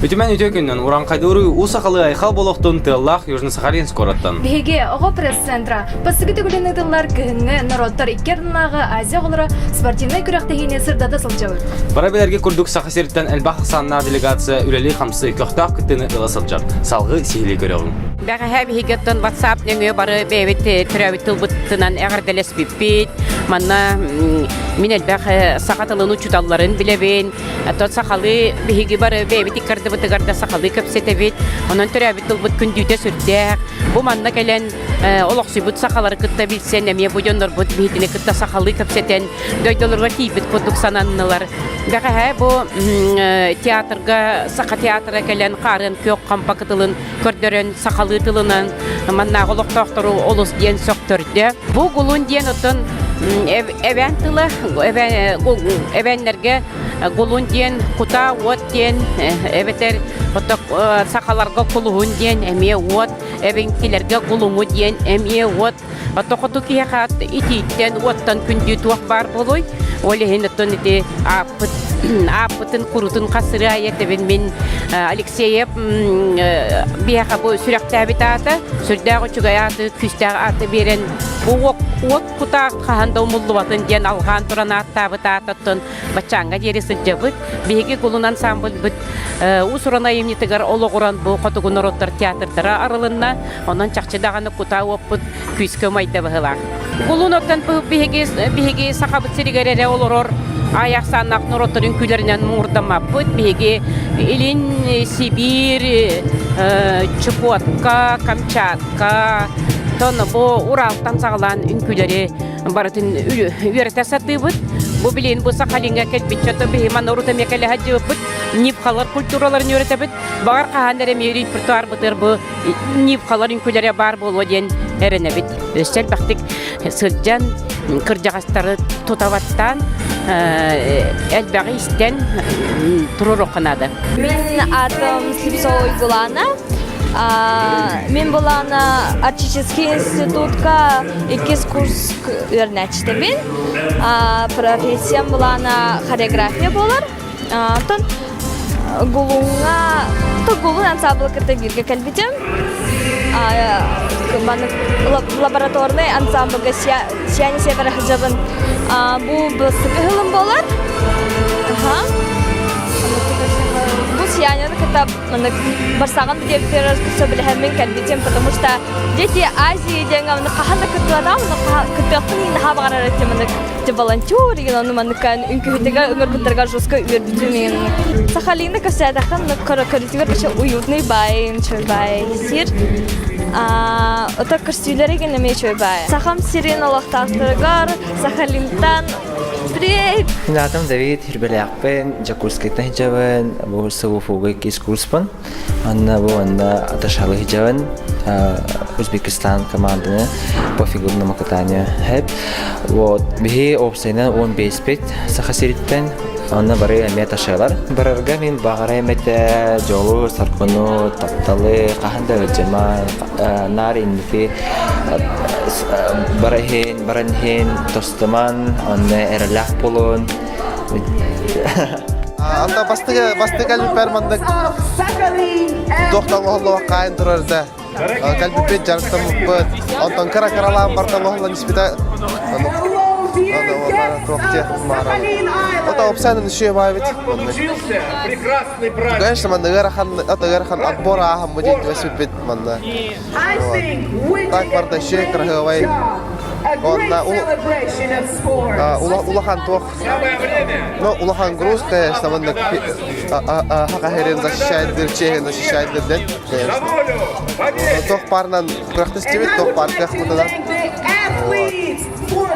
Үтүмэн үтүө күнүнэн Ураҥхайдыыр уу сахалыы айхал болохтун тыаллаах Южно-Сахалинск куораттан. Биһиги оҕо пресс-центра бастакы төгүлүн ыытыллар кыһыҥҥы норуоттар икки ардынааҕы Азия оҕолоро спортивнай күрэхтэһиини сырдата сылдьабыт. Бара билэргэ курдук Саха сириттэн элбэх ахсааннаах делегация үлэлии-хамсыы көхтөөх кыттыыны ыла сылдьар. Салгыы сиһилии көрөҕүҥ. Бэҕэһээ биһиги оттон WhatsApp нөҥүө бары бэйэбит төрөөбүт тылбытынан эҕэрдэлэспиппит. Манна мин элбэх саха тылын учууталларын билэбин. Оттон сахалыы биһиги бары бэйэбит иккардыбытыгар да сахалыы кэпсэтэбит. Онон төрөөбүт тылбыт күндүтэ сүрдээх. Бу манна кэлэн олохсуйбут сахалары кытта билсэн, эмиэ бу дьоннорбут биһитини кытта сахалыы кэпсэтэн, дойдуларыгар тиийбит курдук сананнылар. Бэҕэһээ бу театрга, саха театра кэлэн хаарыан күөх хампа кытылын көрдөрөн сахалыы тылынан маннааҕы олохтоохтору олус диэн сөхтөрдө. Бу гулун диэн оттон эбээн тыла, эбээннэргэ гулун диэн кута уот диэн эбэтэр сахаларга кулуһун диэн эмиэ уот, эбэҥкилэргэ гулуҥу диэн эмиэ уот. Ото хоту киһиэхэ итииттэн, уоттан күндү туох баар буолуой? Ол иһин оттон ити ааппыт ааппытын курутун хасырыа этэбин мин Алексеев биһиэхэ бу сүрэхтээбит аата сүрдээх үчүгэй ааты, күүстээх ааты биэрэн бу уот кутаах хаһан да умуллубатын диэн алҕаан туран ааттаабыт аатыттан баччааҥҥа диэри сылдьабыт. Биһиги Кулун ансамбльбыт уус-уран айымньытыгар олоҕуран бу хотугу норуоттар театрдара арылынна. Онон чахчы даҕаны кутаа уоппут күүскэ умайда быһыылаах. Кулун оттон биһиги, биһиги Сахабыт сиригэр эрэ олорор аай ахсааннаах норуоттар үҥкүүлэринэн муҥурдаммаппыт. Биһиги Илин Сибиир, Чукотка, Камчатка, тон бу Уралтан саҕалаан үҥкүүлэри барытын үөрэтэ сатыыбыт. Бу билин бу Сахалиҥҥа кэлбит дьон биһи манна урут эмиэ кэлэ сылдьыбыппыт. Нивхалар культураларын үөрэтэбит. Баҕар хаһан эрэ эмиэ репертуарбытыгар бу нивхалар үҥкүүлэрэ баар буолуо диэн эрэнэбит. Өссө элбэхтик сылдьан кырдьаҕастары тута баттаан элбэҕи истэн туруоруохха наада. Мин аатым Слепцова Уйгулаана. Мин булаана Арктический институтка иккис курс үөрэнээччитэбин. Профессиям булаана хореография буолар. Онтон Гулуҥҥа Гулун ансаабылы кытта бииргэ кэлбитим. Лабораторнай ансамблга Сияние Севера сылдьабын. Бу бастакы ыһылым буолар. Бу Сияниены кытта маннык барсаҕын диэбиттэр сөбүлэһэммин кэлбитим, потому что Дети Азии диэҥҥэ маннык хаһан да кыттыбатаҕым, кыттыахпын наһаа баҕарар этим маннык волонтер деген ону манныккан үҥкүүһүтүгэр ыҥырбыттарыгар жестко үөрбүтүм иҥин. Сахалины көрсөөтөххүн көрүүтүгэр вообще уютный баай, үчүгэй баай сир. Ото көрсүүлэр игин эмиэ үчүгэй баай. Сахам сирин олохтоохторугар Сахалинтан привет! Мин аатым Давид Ирбэлээхпин, Дьокуускайтан сылдьабын, бу СВФУга иккис курспун. Анна бу манна Аташалы сылдьабын, Узбекистан команданы по фигурному катанию хэп. Вот, биһи уопсайынан 15-пит Саха сириттэн, онно бары эмиэ ташалар. Барарга мин баҕарайым этэ дьолу, саргыны, тапталы, хаһан да ыалдьыма, наар инники бара иһин, баран иһин, тостуман, онно эрэлээх буолун. Анда бастыгы бастыгы кэлбиппэр маннык туохтан оһоллоох хаайын турар да кэлбиппит дьарыктаммыппыт онтон кыра кыралаан бартан оһоллон испитэ Ото опсайнын үшүө баайбыт. Конечно, манна ыарахан, ото ыарахан отбор ааһаммыт диэн манна. Так барда еще красивый. Онна улахан туох ну улахан груз, конечно, манна хахахерин защищает чехин защищает ден, конечно. Тох парынан күрэхтэстибит, тох пар кыахмытынан. Вот.